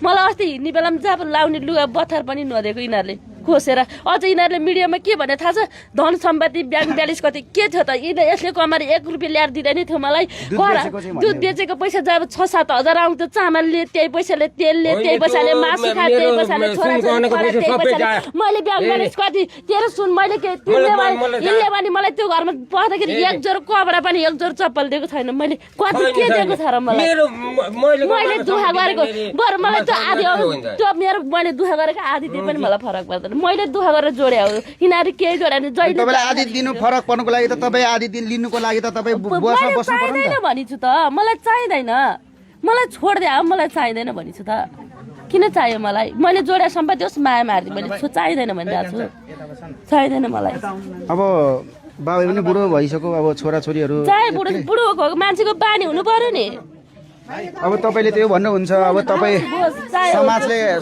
मलाई अस्ति हिँड्ने बेलामा जहाँ लाउने लुगा बथार पनि नदिएको यिनीहरूले खोसेर। अझ यिनीहरूले मिडियामा के भने थाहा छ, धन सम्पत्ति ब्याङ्क ब्यालेन्स कति के थियो त, यसले कमाएर 1 रुपियाँ ल्याएर दिँदैन थियो मलाई। दुध बेचेको पैसा जब 6-7 हजार आउँथ्यो, चामलले त्यही पैसाले, तेलले त्यही पैसाले, मासु खा त्यही पैसाले, छोराछोरी त्यही पैसाले, मैले ब्याङ्क ब्यालेन्स कति तेरो सुन मैले के तिनले भने मलाई त्यो घरमा पढ्दाखेरि 1 जोर कपडा पनि 1 जोर चप्पल दिएको छैन। मैले कति के दिएको छ र मलाई, मैले दुःख गरेको बरु मलाई त्यो आधी त्यो मेरो मैले दुःख गरेको आधी दिए पनि मलाई फरक पर्दैन। मैले दुःख गरेर जोडे हो, यिनीहरू केही जोडेन। जहिले तपाईलाई आधी दिनु फरक पर्नुको लागि त तपाईँ आधी दिन लिनुको लागि त तपाईँ बसमा बस्नु पर्यो नि त। भनिछु त मलाई चाहिँदैन, मलाई छोड्दे मलाई चाहिँदैन भनिछु त। किन चाहियो मलाई, मैले जोडे सम्पत्ति होस् माया मार्दी, मैले चाहिँदैन भनिरहेको छु, चाहिँदैन मलाई। अब बाबा पनि बुढो भइसक्यो, अब छोराछोरीहरू चाहे बुढो मान्छेको बानी हुनु पर्यो नि। अब तपाईँले त्यो भन्नुहुन्छ, अब तपाईँ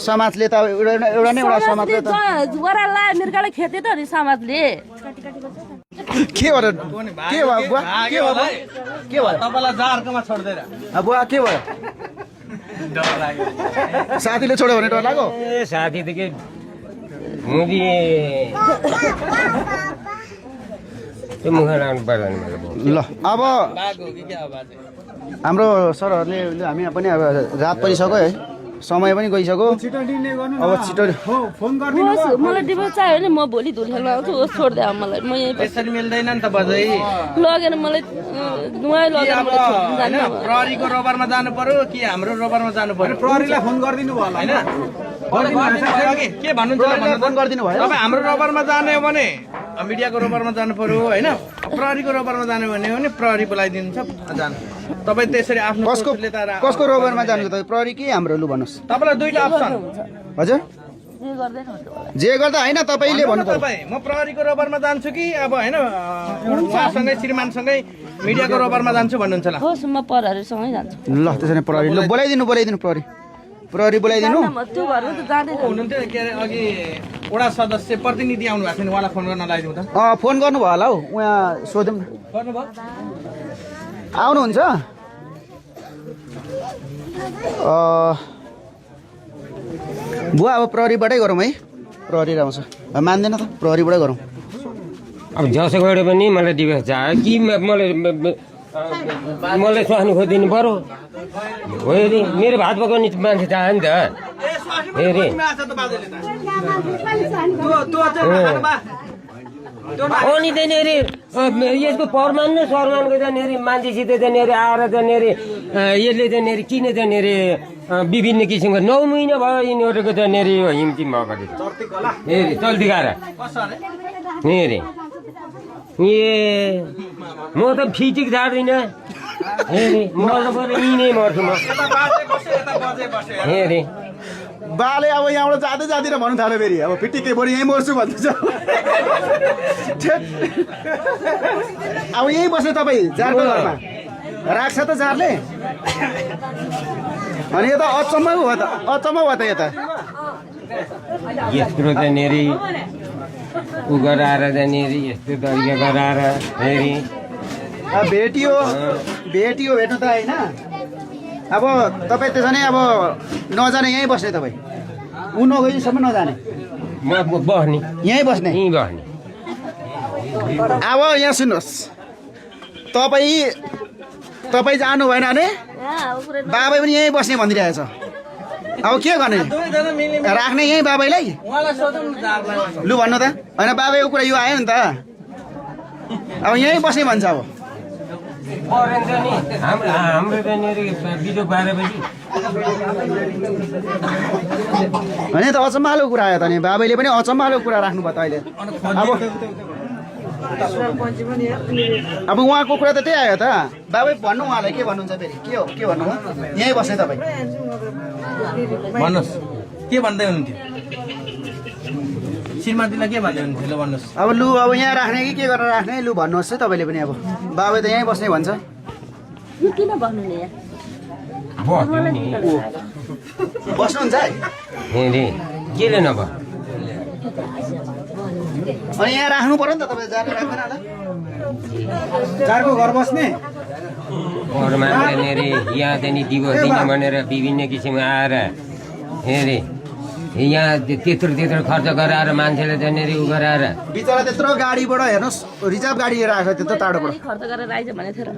समाजले त एउटा नै एउटा समाजले त गोरालाई मिर्गालाई खेते त नि समाजले। के भयो तपाईँलाई जार्कोमा छोड्दैन बुवा, के भयो साथीले छोड्यो भने डर लाग्यो? साथी त के मुदी त्यो मुख लाग्नु पर्दैन ल। अब हाम्रो सरहरूले हामी पनि अब रात पनि सक्यो है, समय पनि गइसक्यो, अब छिटो फोन मलाई डिभोर्स चाहियो भने म भोलि धुलेमा आउँछु, होस् छोड्दे मलाई। म यहीँ त्यसरी मिल्दैन नि त बजै, लगेर मलाई उहाँ लगेर प्रहरीको रोबरमा जानु पर्यो कि हाम्रो रोबरमा जानु पर्यो? प्रहरीलाई फोन गरिदिनु भयो होइन, के भन्नुहुन्छ फोन गरिदिनु भयो। तपाईँ हाम्रो रोबरमा जाने हो भने मिडियाको रोबरमा जानु पर्यो होइन, प्रहरीको रोबरमा जानु भने प्रहरी बोलाइदिन्छ जानु। तपाईँ त्यसरी आफ्नो कसको रोबरमा जानु त, प्रहरी कि हाम्रो? लु भन्नुहोस्, तपाईँलाई दुईटा अप्सन। हजुर जे गर्दा होइन तपाईँले भन्नु पर्यो। तपाईँ म प्रहरीको रोबरमा जान्छु कि अब होइन उहाँसँगै श्रीमानसँगै मिडियाको रोबरमा जान्छु भन्नुहुन्छ? ल होस् म प्रहरीसँगै जान्छु। ल त्यसो भने प्रहरी बोलाइदिनु प्रहरी बोलाइदिनु। त्यो घरमा त जाँदैन हुनुहुन्थ्यो के अरे अघि वडा सदस्य प्रतिनिधि आउनु भएको थियो नि, उहाँलाई फोन गर्न लगाइदिउँ त। फोन गर्नुभयो होला हौ, उहाँ सोधौँ न। गर्नुभयो आउनुहुन्छ? बुवा अब प्रहरीबाटै गरौँ है, प्रहरी आउँछ, मान्दैन त प्रहरीबाटै गरौँ। अब जसो गरे पनि मलाई डिभोर्स चाहियो कि मलाई स्वास्नी खोजिदिनु पर्यो हो नि, मेरो भात पकाउने मान्छे चाहियो नि त। अनि त्यहाँनिर यसको परमान र सरमानको त्यहाँनिर मान्छेसित त्यहाँनिर आएर त्यहाँनिर यसले त्यहाँनिर किन त्यहाँनिर विभिन्न किसिमको 9 महिना भयो यिनीहरूको त्यहाँनिर हिमटिम भएको हेरी चल्ती गाएर हेरे ए म त फिटिक झार्दिनँ हेरे, मर्नु पर्यो यिनै मर्छु म हेरे। बाले अब यहाँबाट जाँदै जाँदैन भन्नु थाल्यो फेरि, अब फिटिकै बढी यहीँ मर्छु भन्दैछ। अब यहीँ बस्ने तपाईँ जारको घरमा राख्छ त जारले? अनि यता अचम्म भयो त यता यस्तो त्यहाँनिर उ गराएर त्यहाँनिर यस्तो तरिका गराएर हेरी भेटियो भेट्नु त होइन। अब तपाईँ त्यसो भने अब नजाने यहीँ बस्ने, तपाईँ ऊ नगएसम्म नजाने, म बस्ने यहीँ बस्ने। अब यहाँ सुन्नुहोस्, तपाईँ जानु भएन भने बाबा पनि यहीँ बस्ने भनिरहेछ। अब के गर्ने, राख्ने यहीँ बाबैलाई? लु भन्नु त, होइन बाबाको कुरा यो आयो नि त, अब यहीँ बस्ने भन्छ। अब हाम्रो त्यहाँनिर बिजोग 12 बजी भने त अचम्मालो कुरा आयो त नि, बाबैले पनि अचम्मालो कुरा राख्नु भयो त अहिले। अब उहाँको कुरा त त्यही आयो त, बाबै भन्नु उहाँलाई के भन्नुहुन्छ फेरि, के भन्नु यहीँ बस्ने तपाईँ? भन्नुहोस् के भन्दै हुनुहुन्थ्यो, श्रीमतीलाई के भन्दै हुनुहुन्थ्यो? ल भन्नुहोस्। अब लु अब यहाँ राख्ने कि के गरेर राख्ने, लु भन्नुहोस् है तपाईँले पनि। अब बाबै त यहीँ बस्ने भन्छ। किन भन्नु नि बस्नुहुन्छ है? केले नभयो अनि यहाँ राख्नु पर्यो नि त, तपाईँ जानु राख्दैन होला, जारको घर बस्ने। यहाँ त्यहाँनिर डिभोर्स दिन भनेर विभिन्न किसिमको आएर हेरे यहाँ त्यत्रो खर्च गराएर मान्छेले त्यहाँनिर उ गराएर बिचरा त्यत्रो गाडीबाट हेर्नुहोस् रिजर्भ गाडी लिएर आएको त्यत्रो टाढोबाट खर्च गरेर आइज भनेको थियो र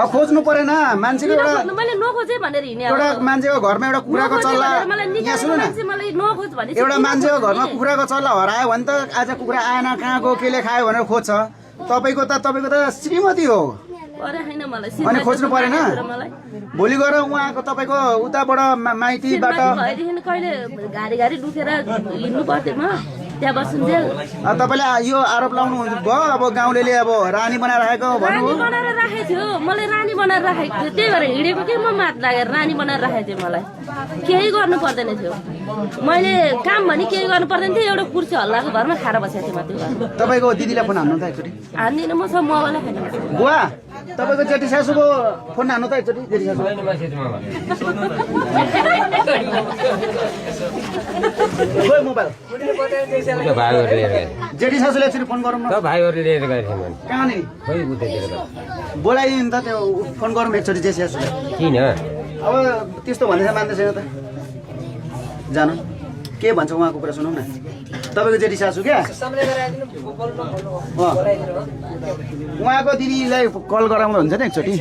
अब खोज्नु परेन मान्छेको एउटा मैले नखोजे भनेर हिँडे एउटा मान्छेको घरमा एउटा कुखुराको चल्ला यहाँ सुन्नु न मलाई नखोज भने एउटा मान्छेको घरमा कुखुराको चल्ला हरायो भने त आज कुखुरा आएन कहाँ गयो केले खायो भनेर खोज्छ तपाईँको त श्रीमती हो अरे हैन मलाई अनि खोज्नु परेन मलाई भोलि गएर उहाँको तपाईँको उताबाट माइतीबाट भएदेखि कहिले घारी घारी दुखेर हिँड्नु पर्थ्यो त्यहाँ बस्नुन्जेल तपाईँले यो आरोप लाउनु भयो अब गाउँले अब रानी बनाएर राखेको भन्नु रानी बनाएर राखेको थियो मलाई रानी बनाएर राखेको थियो त्यही भएर हिँडेको के म मात लागेर रानी बनाएर राखेको थियो मलाई केही गर्नु पर्दैन थियो मैले काम भने केही गर्नु पर्दैन थियो एउटा कुर्सी हल्लाको घरमा खाएर बसेको थिएँ म त्यो घरमा तपाईँको दिदीलाई फोन हान्नु त एकचोटि हान्दिनँ म सब मोबाइल खाने बुवा तपाईँको जेठी सासूको फोन हान्नु त एकचोटि जेठी सासू खोइ मोबाइल जेठी सासूले एकचोटि फोन गरौँ न भाइहरूले लिएर गएको थिएँ मैले कहाँनिर खोइ उतातिर बोलाइदिनु नि त त्यो फोन गरौँ एकचोटि जेठी सासूलाई किन अब त्यस्तो भन्दैछ मान्दै छैन त जानु के भन्छ उहाँको कुरा सुनौँ न तपाईँको जेठी सासू क्या उहाँको दिदीलाई कल गराउँदा हुन्छ नि एकचोटि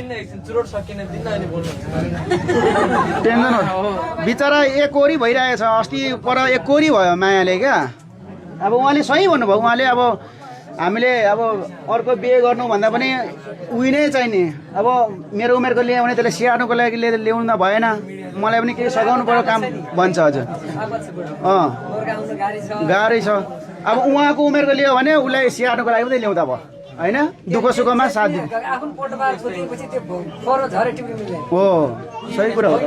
टेन्सन हो बिचरा एकोरी भइरहेछ अस्ति पर एकोरी भयो मायाले क्या अब उहाँले सही भन्नुभयो उहाँले अब हामीले अब अर्को बिहे गर्नु भन्दा पनि उही नै चाहिने अब मेरो उमेरको ल्यायो भने त्यसलाई स्याहार्नुको लागि ल्याउनु त भएन मलाई पनि केही सघाउनु पर्यो काम भन्छ हजुर गाह्रै छ अब उहाँको उमेरको लियो भने उसलाई स्याहार्नुको लागि पनि ल्याउँदा भयो होइन दुःख सुखमा साथ दिनु हो सही कुरा हो त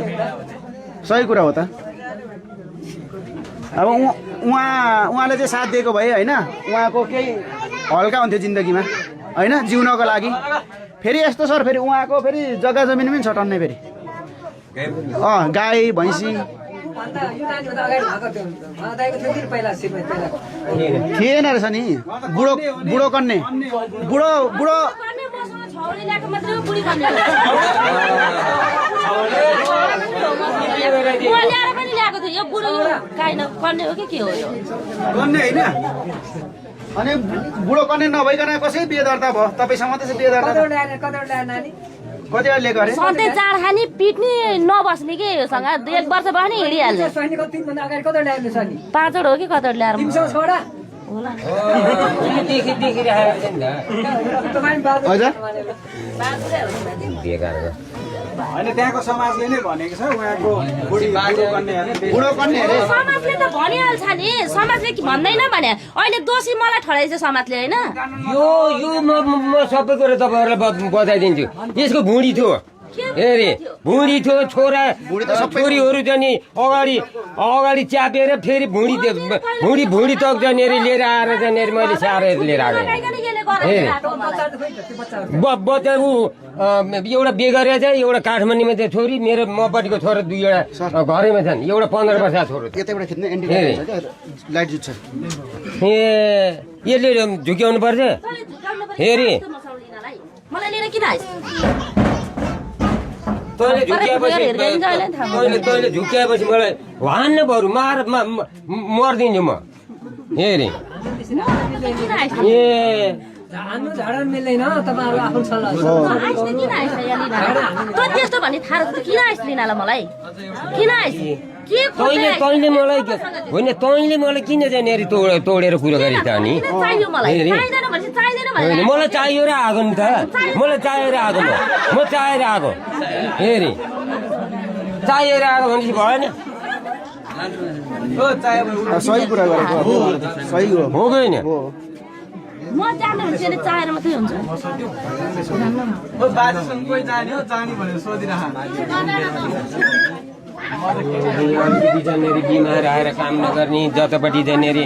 सही कुरा हो त अब उहाँले चाहिँ साथ दिएको भए होइन उहाँको केही हल्का हुन्थ्यो जिन्दगीमा होइन जिउनको लागि फेरि यस्तो सर फेरि उहाँको फेरि जग्गा जमिन पनि छ टन्नै फेरि गाई भैँसी थिएन रहेछ नि बुढो कन्ने बुढो ल्याएर पनि ल्याएको थियो यो बुढो गाई कन्ने हो कि के हो यो कन्ने होइन अनि बुढो कन्ने नभइकन कसै बिहे दर्ता भयो तपाईँसँग त्यसै बिहे दर्ता कतिवटा लिएको अरे सधैँ चाड खाने पिट्ने नबस्ने कि योसँग 1 वर्ष भयो नि हिँडिहाल्ने 5 हो कि कतिवटा ल्याएर होला होइन त्यहाँको समाजले नै भनेको छ उहाँको बुढो कन्ने अरे समाजले त भनिहाल्छ नि समाजले भन्दैन भने अहिले दोषी मलाई ठहराइछ समाजले होइन यो म सबै कुरा तपाईँहरूलाई बताइदिन्छु यसको भुँडी थियो हेरे भुँडी थियो छोरीहरू चाहिँ अगाडि च्यापेर फेरि भुँडी तक जानेर लिएर आएर जानेर मैले स्याहारेर लिएर आएको बच्चा एउटा बिहे गरेर चाहिँ एउटा काठमाडौँमा चाहिँ छोरी मेरो मपट्टिको छोरा 2 घरैमा छन् एउटा 15 वर्ष छोरो ए यसले झुक्याउनु पर्छ हेरे मलाई लिएर किन आइस तैँले झुक्याएपछि मलाई हान्न बरु मर्दिन्छु म हेरे ए मिल्दैन तपाईँहरू आफ्नो सल्लाह त्यस्तो भन्ने थाहा किन आइस लिनाला मलाई किन आइस तैँले मलाई होइन तैँले मलाई किन जाने तोडेर कुरो गरे त नि मलाई चाहियो र आएको नि त मलाई चाहिएर आएको म चाहेर आएको हेरे चाहिएर आएको भनेपछि भएन सही कुरा गरेको सही हो होइन म जाने हुन्छ चाहेर मात्रै हुन्छ जानेरी बिमार आएर काम नगर्ने जतापट्टि जानेरी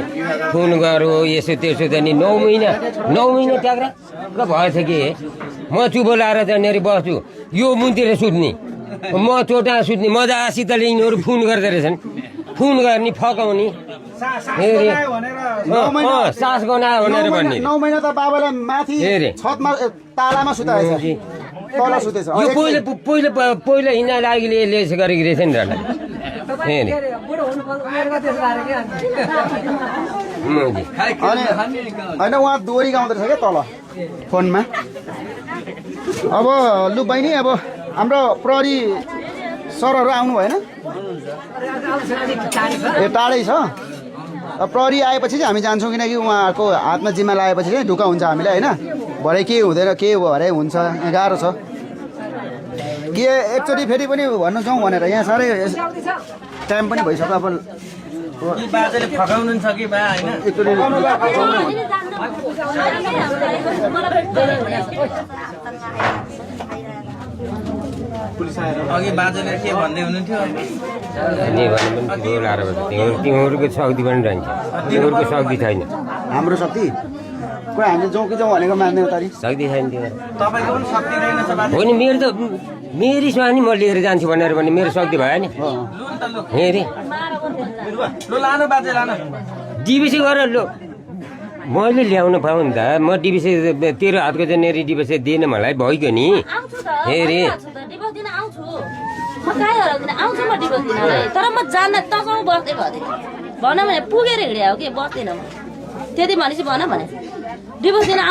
फोन गरो यसो त्यसो जाने 9 महिना ट्याक्रा भएछ कि म चुपो लाएर जानेरी बस्छु यो मुनतिर सुत्ने म चोटा सुत्ने मजासितले यिनीहरू फोन गर्दो रहेछन् फोन गर्ने फकाउने सास गनायो भनेर भन्ने 9 महिना त बाबालाई माथि छतमा तालामा सुताएछ तल सुतेछ यो पहिला हिँड्न लागि यसो गरेको रहेछ नि अनि होइन उहाँ दोहोरी गाउँदो रहेछ क्या तल फोनमा अब लु बहिनी अब हाम्रो प्रहरी सरहरू आउनु भएन ए टाढै छ प्रहरी आएपछि चाहिँ हामी जान्छौँ किनकि उहाँहरूको हातमा जिम्मा लागेपछि चाहिँ ढुक्क हुन्छ हामीलाई होइन भरे के हुँदैन के भरे हुन्छ यहाँ गाह्रो छ के एकचोटि फेरि पनि भन्नु जाउँ भनेर यहाँ साह्रै टाइम पनि भइसक्यो अब बाजेले फकाउनु छ कि बा होइन अघि बाजेले के भन्दै हुनुहुन्थ्यो तिमीहरूको शक्ति पनि रहन्छ तिमीहरूको शक्ति छैन हाम्रो शक्ति खोइ हामीले जाउँ कि जाउँ भनेको मान्दैन तरी शक्ति छैन त्यो तपाईँको पनि शक्ति रहेनछ बाजे हो नि मेरो त मेरी स्वानी म लिएर जान्छु भनेर भने मेरो शक्ति भयो नि हेरे लु लानु बाजे लानु डिबिसी गरेर लो मैले ल्याउनु पाऊँ नि त म डिबिसी तेरो हातको चाहिँ नेरी डिबिसी दिएन मलाई भइगयो नि हेरे तर म जान्न तँसँग बस्दै भए भन भने पुगेर हिँडे हो कि बस्दैन म त्यति भनेपछि भन भने डिभोर्स दिन आउँछु